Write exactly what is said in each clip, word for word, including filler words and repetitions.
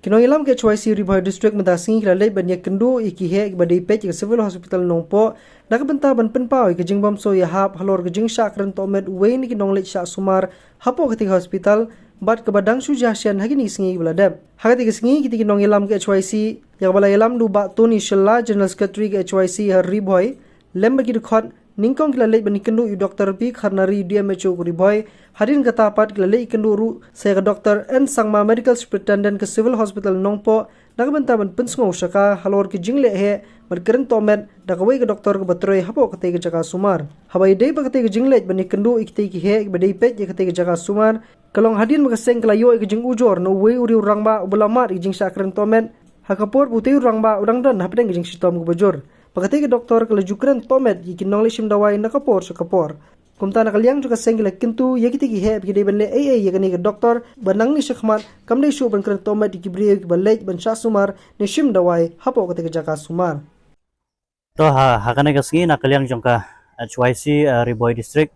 Ki nongïalam ka H Y C Ri Bhoi District mynta ka sngi ki la leit ban ïakynduh ïa ki heh kiba dei peit ïa ka Civil Hospital Nongpoh na ka bynta ban pynpaw ïa ka jingbymsuk ïahap halor ka jingshah kren tohmet uwei na ki nongleit shah sumar hapoh katei ka hospital bad kaba dang shu jia shen ha kine ki sngi kiba la dep. Ha katei ka sngi kitei ki nongïalam ka H Y C ïa kaba la ïalam da u Bah Tony Shylla, General Secretary ka H Y C ha Ri Bhoi, lem bad ki dkhot, nyngkong ki la leit ban ïakynduh ïa u Doctor P Kharnari, D M H O ka Ri Bhoi. Hadien kata pat ki la leit ïakynduh ruh sa ïa ka Doctor N Sangma, Medical Superintendent ka Civil Hospital Nongpoh, na ka bynta ban pynsngew sha ka halor ka jingleh heh bad kren tohmet da kawei ka doktor kaba trei hapoh katei ka jaka sumar. Haba ïadei bad katei ka jingleit ban ïakynduh ïa kitei ki heh kiba dei peit ïa katei ka jaka sumar, ka long hadien ba ka seng ka la ïoh ïa ka jingujor na uwei u riew rangbah uba la mad ïa ka jingshah kren tohmet ha ka por ba utei u rangbah u dang don hapdeng ka jingshitom kaba jur. Ba katei ka doktor ka la ju kren tohmet ïa ki nongleit shim dawai na ka por sha ka por. Kumta na ka liang jong ka seng ki la kyntu ïa kitei ki heh ba ki dei ban leh ei ei ïa kane ka doktor, ba nangne shakhmat kam dei shuh ban kren tohmet ïa ki briew kiba leit ban shah sumar ne shim dawai hapoh katei ka jaka sumar. To ha, ha kane ka sngi na ka liang jong ka H Y C, eh, Ri Bhoi District,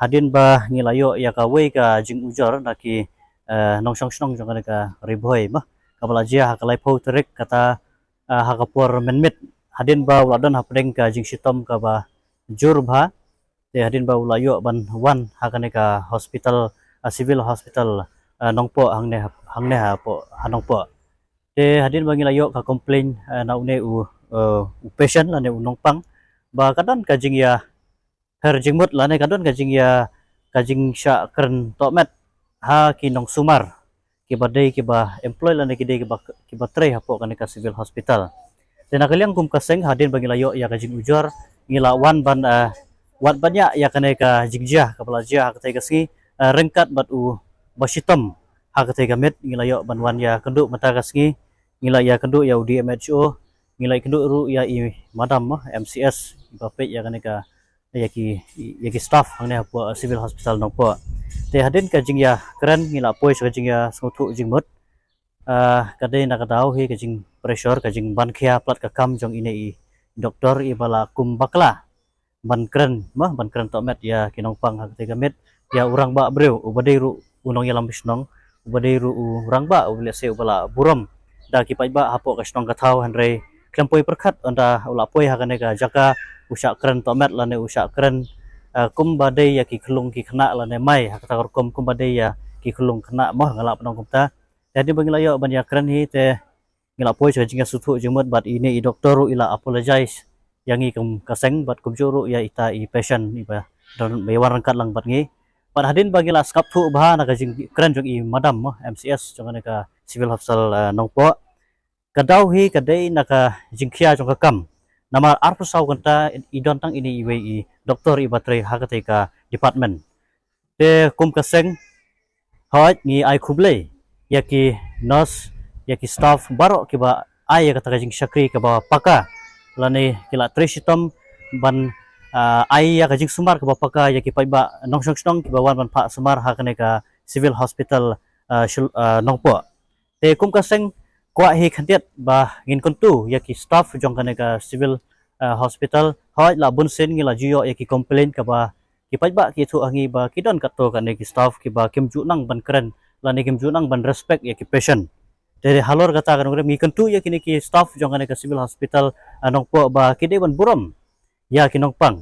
hadien ba ngi la ïoh ïa kawei ka jingujor na ki, eh, nongshong shnong jong kane ka Ri Bhoi, ma, kaba la jia ha ka laiphew tarik kata, eh, ha ka por mynmiet, hadien ba u la don hapdeng ka jingshitom kaba jur bha. Te hadien ba u la ïoh ban wan ha kane ka hospital, ah, Civil Hospital, ah, Nongpoh, hangne, hangne hapoh, ha Nongpoh. Te hadien ba ngi la ïoh ka complain, ah, na une u, eh, u patient lane u nongpang, ba ka don ka jingïapher jingmut lane ka don ka jingïa, ka jingshah kren tohmet ha ki nongsumar kiba dei kiba employ lane ki dei kiba, kiba trei hapoh kane ka Civil Hospital. Te na ka liang kum ka seng hadien ba ngi la ïoh ïa ka jingujor, ngi la wan ban, eh, wad ban ïa, ïa kane ka jingjia kaba la jia ha katei ka sngi, eh, ryngkat bad u bashitom ha katei ka miet. Ngi la ïoh ban wan ïakynduh mynta ka sngi, ngi la ïakynduh ïa u D M H O, ngi la ïakynduh ruh ïa i madam, eh, M C S, iba peit ïa kane ka, ïa ki, ïa ki staff hangne hapoh Civil Hospital Nongpoh. Te hadien ka jingïakren ngi la poi sha ka jingïasngewthuh jingmut. Ah, ka dei na ka daw hi ka jingpressure, ka jingbankhia palat ka kam jong ine i doktor iba la kum bakla ban kren, ma, ban kren tohmet ïa ki nongpang ha katei ka miet, ïa u rangbah briew uba dei ruh u nongïalam shnong, uba dei ruh u rangbah uba lehse uba la burom da ki paidbah hapoh ka shnong ka thaw, hynrei khlem poi pyrkhat ynda u la poi ha kane ka jaka u shah kren tohmet lane u shah kren, eh, kumba dei ïa ki khyllung ki khynnah lane mai ha kata ka rukom kumba dei ïa ki khyllung khynnah, ma, nga lah ban ong kumta. Te hadien ba ngi la ïoh ban ïakren hi te ngi la poi sha ka jingïasngewthuh jingmut bad ine i doktor ruh i la apologize ïa ngi kum ka seng bad kumjuh ruh ïa ita i patient iba don, ba ïa wan ryngkat lang bad ngi. Bad hadien ba ngi la sngap thuh bha na ka jingkren jong i madam, mo, M C S jong kane ka Civil Hospital, eh, Nongpoh, ka daw hi ka dei na ka jingkhia jong ka kam. Namar arphew saw kynta i don tang ine iwei i doktor iba trei ha katei ka department. Te kum ka seng, hooid, ngi ai khublei ïa ki nurse, ïa ki staff baroh kiba ai ïa kata ka jingshakri kaba paka lane ki la trei shitom ban, ah, ai ïa ka jingsumar kaba paka ïa ki paidbah nongshong shnong kiba wan ban phah sumar ha kane ka Civil Hospital, ah, Shil-, ah, Nongpoh. Te kum ka seng, kwah hi khyndiat ba ngin kyntu ïa ki staff jong kane ka Civil, ah, Hospital. Hooid, la bun sien ngi la ju ïoh ïa ki complain kaba ki paidbah ki ïathuh ha ngi ba ki don katto katne ki staff kiba kim ju nang ban kren lane kim ju nang ban respect ïa ki patient. Te halor kata ka nongrim ngi kyntu ïa kine ki staff jong kane ka Civil Hospital, ah, Nongpoh ba ki dei ban burom ïa ki nongpang.